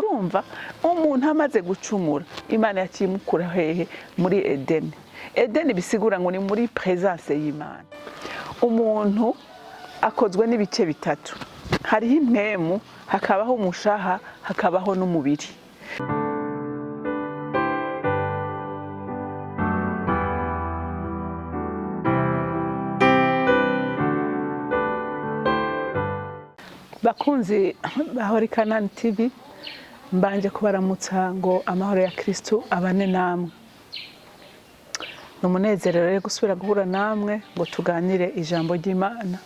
Urumva, umuntu amaze gucumura, Imana yaciye imukura hehe? Muri Edeni. Edeni bisigura ngo ni muri présence y'Imana. Umuntu akozwe n'ibice bitatu: hariho impwemu, hakabaho umushaha, hakabaho n'umubiri. Bakunzi ba Horikanani TV, mbanje kubaramutsa ngo amahoro ya Kristu abane namwe. Ni umunezero rero gusubira guhura namwe ngo tuganire ijambo ry'Imana.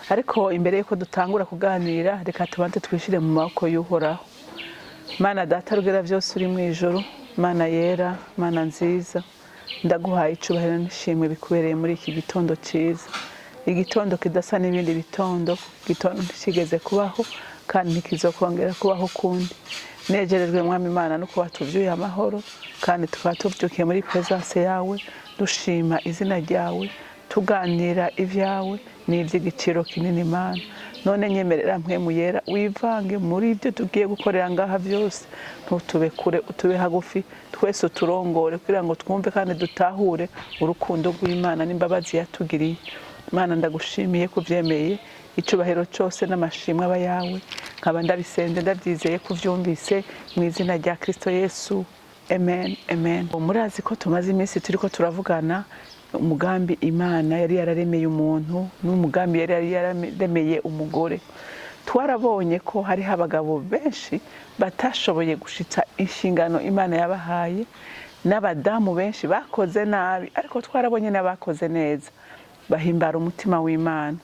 Ariko imbere yuko dutangura kuganira, reka tubanze twishire mu maboko y'Uhoraho. Mana Data Rugira byose uri mu ijuru, Mana yera, Mana nziza, ndaguhaye icubahiro n'ishimwe bikubereye muri iki gitondo ciza. Igitondo kidasa n'ibindi bitondo, igitondo ntikigeze kubaho kandi ntikizokongera kubaho ukundi. Nejerejwe, Mwami Imana, no kuba tuvyuye amahoro kandi tukaba tuvyukiye muri présence yawe, dushima izina ryawe, tuganira ibyawe n'iby'igiciro kinini. Imana, none nyemerera Mpwemu Yera wivange muri ibyo tugiye gukorera ngaha byose. Ntutube kure, utube hagufi, twese uturongore kugira ngo twumve kandi dutahure urukundo rw'Imana n'imbabazi yatugiriye. Imana, ndagushimiye kubyemeye. Icubahiro cyose n'amashimwe aba yawe. Nkaba ndabisenze ndabyizeye kubyumvise, mu izina rya Kristo Yesu, amen, amen. Murazi ko tumaze iminsi turiko turavugana umugambi Imana yari yararemeye umuntu n'umugambi yari yararemeye umugore. Twarabonye ko hariho abagabo benshi batashoboye gushitsa inshingano Imana yabahaye, n'abadamu benshi bakoze nabi, ariko twarabonye n'abakoze neza bahimbara umutima w'Imana.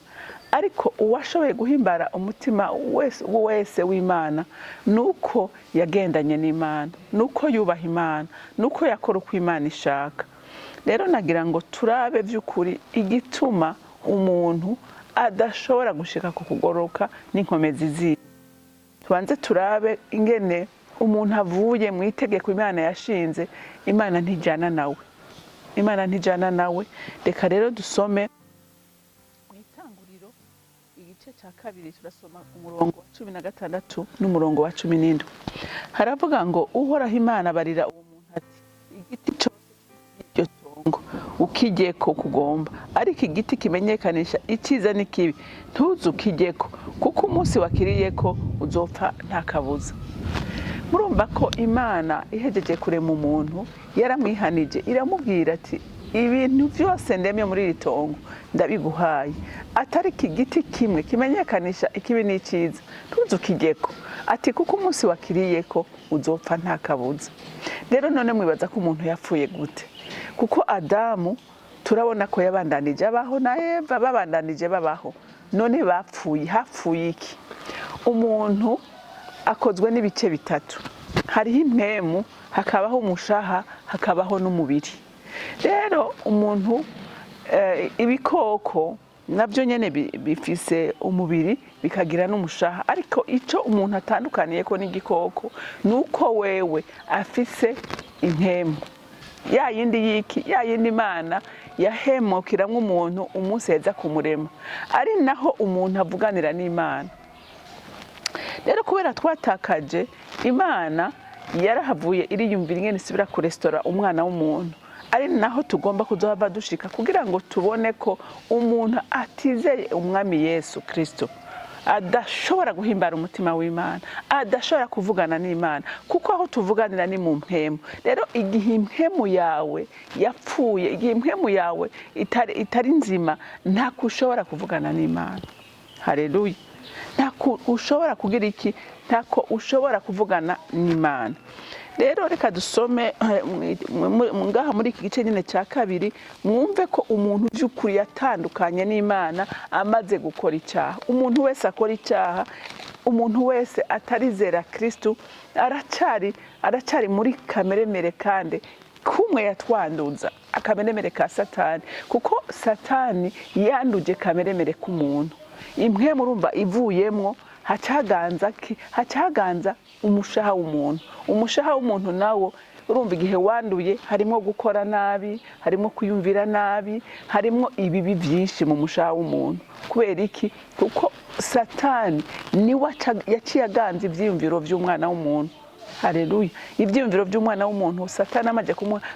Ariko uwashoboye guhimbara umutima wese wese w'Imana nuko yagendanye n'Imana, nuko yubaha Imana, nuko yakora uko Imana ishaka. Rero nagira ngo turabe by'ukuri igituma umuntu adashobora gushika ku kugoroka n'inkomezi ziwe. Tubanze turabe ingene umuntu avuye mu itegeko Imana yashinze, Imana ntijyana nawe, Imana ntijyana nawe. Reka rero dusome mu Itanguriro igice cya 2, turasoma umurongo wa 16 n'umurongo wa 17. Haravuga ngo: "Uhoraho Imana abarira uwo muntu ati: 'Igiti cyose cy'iryo tongo ukijyeko kugomba, ariko igiti kimenyekanisha icyiza n'ikibi ntuze ukijyeko, kuko umunsi wakiriyeko uzopfa nta kabuza.'" Murumva ko Imana ihejeje kurema umuntu yaramwihanije, iramubwira ati: "Ibintu byose ndemye muri iri tongo ndabiguhaye, atari iki giti kimwe kimenyekanisha ikibi n'icyiza ntuze ukijyeko," ati: "kuko umunsi wakiriyeko uzopfa nta kabuza." Rero none mwibaza ko umuntu yapfuye gute? Kuko Adamu turabona ko yabandanije abaho, na Eva babandanije babaho. None bapfuye, hapfuye iki? Umuntu akozwe n'ibice bitatu: hariho impwemu, hakabaho umushaha, hakabaho n'umubiri. Rero umuntu, ibikoko nabyo nyene bifise umubiri, bikagira n'umushaha, ariko ico umuntu atandukaniye ko n'igikoko ni uko wewe afise impwemu ya yindi yiki, ya yindi Imana yahemukiramwo umuntu umunsi yeza kumurema, ari naho umuntu avuganira n'Imana. Rero kubera twatakaje, Imana yarahavuye iriyumvira ingene isubira kuresitora umwana w'umuntu, ari naho tugomba kuzohava dushika kugira ngo tubone ko umuntu atizeye Umwami Yesu Kristo adashobora guhimbara umutima w'Imana, adashobora kuvugana n'Imana, kuko aho tuvuganira ni mu mpwemu. Rero igihe impwemu yawe yapfuye, igihe impwemu yawe itari nzima, ntako ushobora kuvugana n'Imana. Haleluya! Ntako ushobora kugira iki? Ntako ushobora kuvugana n'Imana. Rero reka dusome ngaha muri iki gice nyine cya 2, mwumve ko umuntu by'ukuri yatandukanye n'Imana amaze gukora icyaha. Umuntu wese akora icyaha, umuntu wese atarizera Kristu, aracari muri kameremere kandi kumwe yatwanduza akameremere ka Satani, kuko Satani yanduje kameremere k'umuntu. Imwe murumva ivuyemwo, hacaganza ki? Hacaganza umushaha w'umuntu. Umushaha w'umuntu nawo, urumva, igihe wanduye harimo gukora nabi, harimo kwiyumvira nabi, harimo ibibi byinshi mu mushaha w'umuntu. Kubera iki? Kuko Satani niwe yaciye aganza ibyiyumviro by'umwana w'umuntu. Haleluya! Ibyiyumviro by'umwana w'umuntu, Satani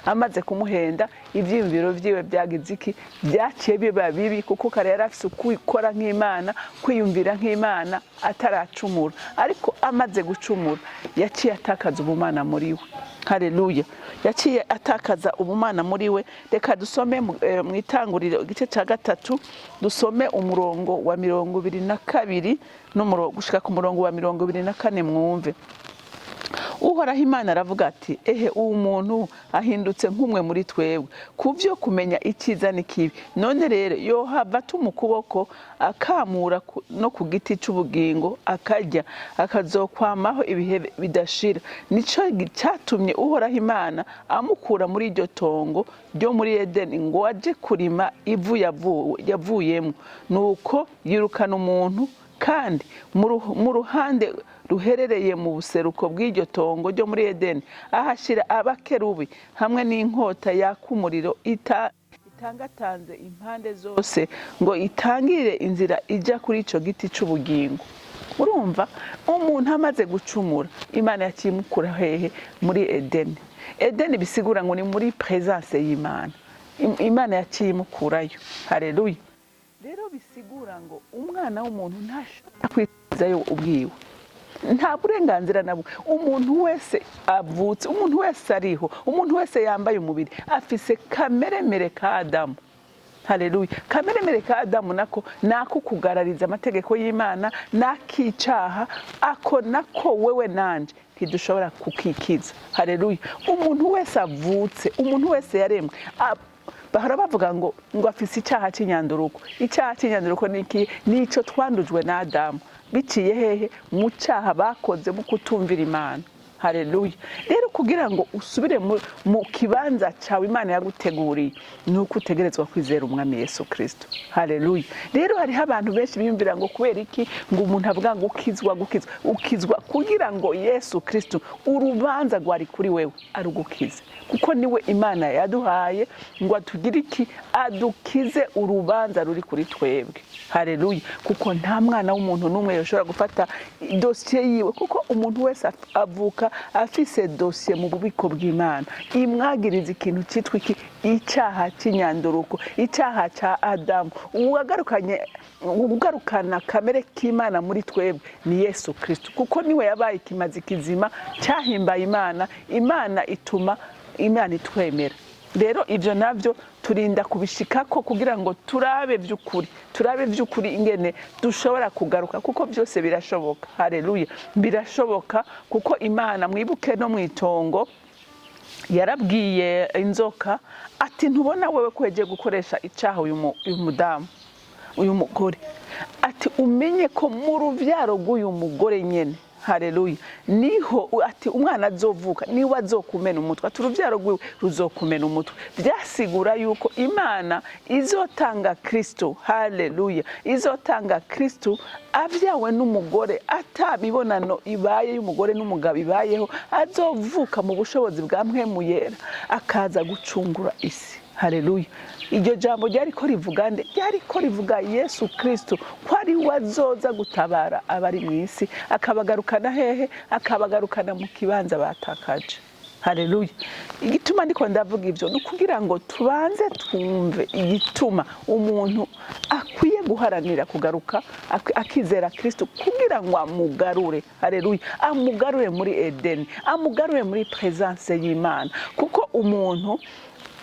amaze kumuhenda, ibyiyumviro byiwe byagize iki? Byaciye biba bibi, kuko kare yari afise ukwikora nk'Imana, kwiyumvira nk'Imana ataracumura. Ariko amaze gucumura, yaciye atakaza ubumana muri we. Haleluya! Yaciye atakaza ubumana muri we. Reka dusome mu Itanguriro igice cya 3, dusome umurongo wa 22 gushika ku murongo wa 24, mwumve. Uhoraho Imana aravuga ati: "Ehe, uwo muntu ahindutse nk'umwe muri twebwe ku byo kumenya icyiza n'ikibi. None rero yohava atuma ukuboko akamura no ku giti cy'ubugingo, akarya, akazokwamaho ibihe bidashira." Nico cyatumye Uhoraho Imana amukura muri iryo tongo ryo muri Edeni ngo aje kurima ivu yavuyemo. Nuko yirukana umuntu, kandi mu ruhande ruherereye mu buseruko bw'iryo tongo ryo muri Edeni ahashyira abakerubi hamwe n'inkota yaka umuriro itangatanze impande zose, ngo itangire inzira ijya kuri icyo giti cy'ubugingo. Urumva, umuntu amaze gucumura, Imana yakimukura hehe? Muri Edeni. Edeni bisigura ngo ni muri présence y'Imana. Imana yaciye imukurayo. Hareruya! Rero bisigura ngo umwana w'umuntu ntashobora kwitizayo ubwiwe, nta burenganzira na bumwe. Umuntu wese avutse, umuntu wese ariho, umuntu wese yambaye umubiri, afise kameremere ka Adamu. Haleluya! Kameremere ka Adamu nako nako kugarariza amategeko y'Imana n'akicaha. Ako nako wewe nanje ntidushobora kukikiza. Haleluya! Umuntu wese avutse, umuntu wese yaremwe, bahora bavuga ngo afise icyaha cy'inyanduruko. Icyaha cy'inyanduruko ni iki? Ni ico twandujwe na Adamu. Biciye hehe? Mu cyaha bakoze, mu kutumvira Imana. Haleluya! Rero kugira ngo usubire mu kibanza cyawe Imana yaguteguriye, ni uko utegerezwa kwizera Umwami Yesu Kirisito. Haleluya! Rero hariho abantu benshi biyumvira ngo kubera iki ngo umuntu avuga ngo ukizwa, gukizwa. Ukizwa kugira ngo Yesu Kirisito, urubanza rwari kuri wewe, arugukize, kuko niwe Imana yaduhaye ngo atugire iki? Adukize urubanza ruri kuri twebwe. Haleluya! Kuko nta mwana w'umuntu n'umwe yoshobora gufata dosiye yiwe, kuko umuntu wese avuka afise dosiye mu bubiko bw'Imana imwagiriza ikintu cyitwa iki? Icyaha cy'inyanduruko, icyaha cya Adamu. Uwagarukanye, ugarukana kamere k'Imana muri twebwe ni Yesu Kirisito, kuko niwe yabaye ikimazi kizima cyahimbaye Imana, Imana ituma Imana itwemera. Rero ibyo nabyo turinda kubishikako kugira ngo turabe by'ukuri ingene dushobora kugaruka, kuko byose birashoboka. Haleluya! Birashoboka, kuko Imana, mwibuke no mu itongo, yarabwiye inzoka ati: "Ntubona wewe ko yagiye gukoresha icyaha uyu mudamu, uyu mugore?" Ati: "Umenye ko mu rubyaro rw'uyu mugore nyene," haleluya, niho ati umwana azovuka, niwe azokumena umutwe. Ati: "Urubyaro rwiwe ruzokumena umutwe." Byasigura yuko Imana izotanga Kristo. Haleluya! Izotanga Kristo abyawe n'umugore, ata mibonano ibaye y'umugore n'umugabo ibayeho. Azovuka mu bushobozi bwa Mpwemu Yera, akaza gucungura isi. Haleluya! Iryo jambo ryari ko rivuga nde? Ryari ko rivuga Yesu Kristo, ko ari we azoza gutabara abari mu isi, akabagarukana hehe? Akabagarukana mu kibanza batakaje. Haleluya! Igituma ndiko ndavuga ibyo ni ukugira ngo tubanze twumve igituma umuntu akwiye guharanira kugaruka akizera Kristo, kugira ngo amugarure. Haleluya! Amugarure muri Edeni, amugarure muri présence y'Imana, kuko umuntu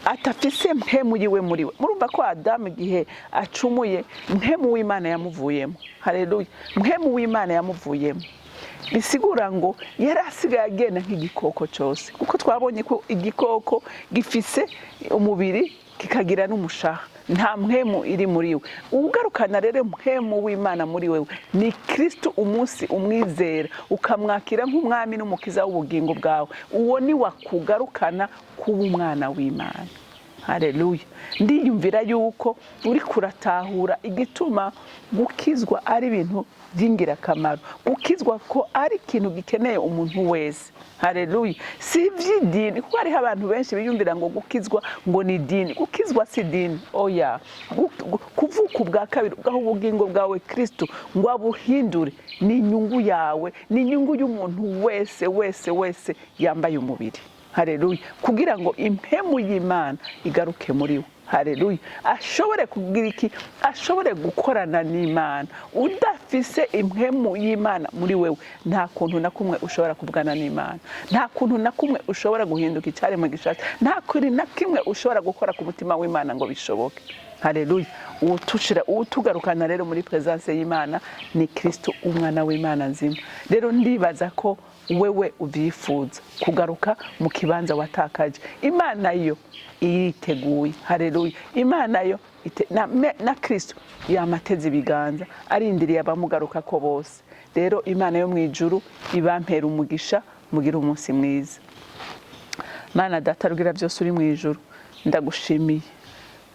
atafise mpemu yiwe muri we. Murumva ko Adamu igihe acumuye, mpemu w'Imana yamuvuyemo. Haleluya! Mpemu w'Imana yamuvuyemo, bisigura ngo yari asigaye agenda nk'igikoko cyose, kuko twabonye ko igikoko gifise umubiri, kikagira n'umushaha, nta mpemu iri muri we. Ugarukana rero mpemu w'Imana muri wewe ni Kristo. Umunsi umwizera, ukamwakira nk'umwami n'umukiza w'ubugingo bwawe, uwo ni wakugarukana kuba umwana w'Imana. Haleluya! Ndiyumvira yuko uri kuratahura igituma gukizwa ari ibintu by'ingirakamaro, gukizwa ko ari ikintu gikeneye umuntu wese. Haleluya! Si iby'idini, kuko hariho abantu benshi biyumvira ngo gukizwa ngo ni idini. Gukizwa si idini, oya. Kuvuka ubwa kabiri, ugaha ubugingo bwawe Kristo ngo abuhindure, ni inyungu yawe, ni inyungu y'umuntu wese wese wese yambaye umubiri. Hareruya! Kugira ngo impemu y'Imana igaruke muri we. Hareruya! Ashobore kugira iki? Ashobore gukorana n'Imana. Udafise impemu y'Imana muri wewe, nta kuntu na kumwe ushobora kuvugana n'Imana, nta kuntu na kumwe ushobora guhinduka icyaremwe gishasha, nta kuri na kimwe ushobora gukora ku mutima w'Imana ngo bishoboke. Hareruya! Uwutushira, uwutugarukana rero muri présence y'Imana ni Kristo, umwana w'Imana nzima. Rero ndibaza ko wewe ubyifuza kugaruka mu kibanza watakaje. Imana yo iriteguye. Hareruya! Imana yo na Kristo yamateze ibiganza, arindiriye abamugaruka ko bose. Rero Imana yo mu ijuru ibampera umugisha, mugire umunsi mwiza. Mana Data rugira byose uri mu ijuru, ndagushimiye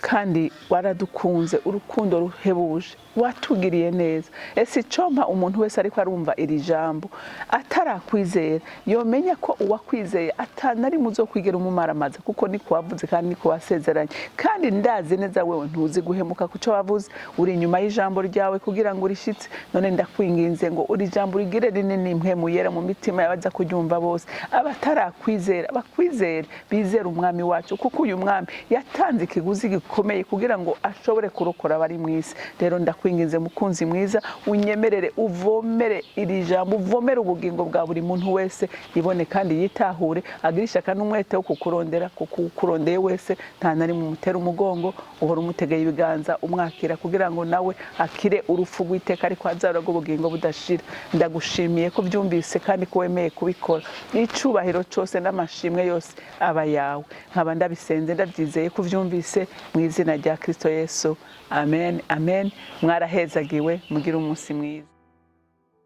kandi waradukunze urukundo ruhebuje, watugiriye neza. Ese icompa umuntu wese ariko arumva iri jambo atarakwizera, yomenya ko uwakwizeye atanari muzo kwigera umumaramaza, kuko niko wavuze kandi niko wasezeranye. Kandi ndazi neza wewe ntuzi guhemuka ku cyo wavuze, uri inyuma y'ijambo ryawe kugira ngo urishitse. None ndakwinginze ngo uri jambo urigire rinini, mpemu yera, mu mitima y'abaza kuryumva bose. Abatarakwizera bakwizere, bizere umwami wacu, kuko uyu mwami yatanze ikiguzi gikomeye kugira ngo ashobore kurokora abari mu isi. Rero ndakwinginze, mukunzi mwiza, unyemerere uvomere iri jambo, uvomere ubugingo bwa buri muntu wese, ibone kandi yitahure, agire ishyaka n'umwete wo kukurondera, kuko ukurondeye wese nta na rimwe umutera umugongo, uhora umutegeye ibiganza umwakira kugira ngo nawe akire urupfu rw'iteka ariko azaragwe ubugingo budashira. Ndagushimiye ko byumvise kandi ko wemeye kubikora. Icyubahiro cyose n'amashimwe yose aba yawe. Nkaba ndabisenze ndabyizeye ko ubyumvise, mu izina rya Kristo Yesu, amen, amen. Mwarahezagiwe, mugire umunsi mwiza.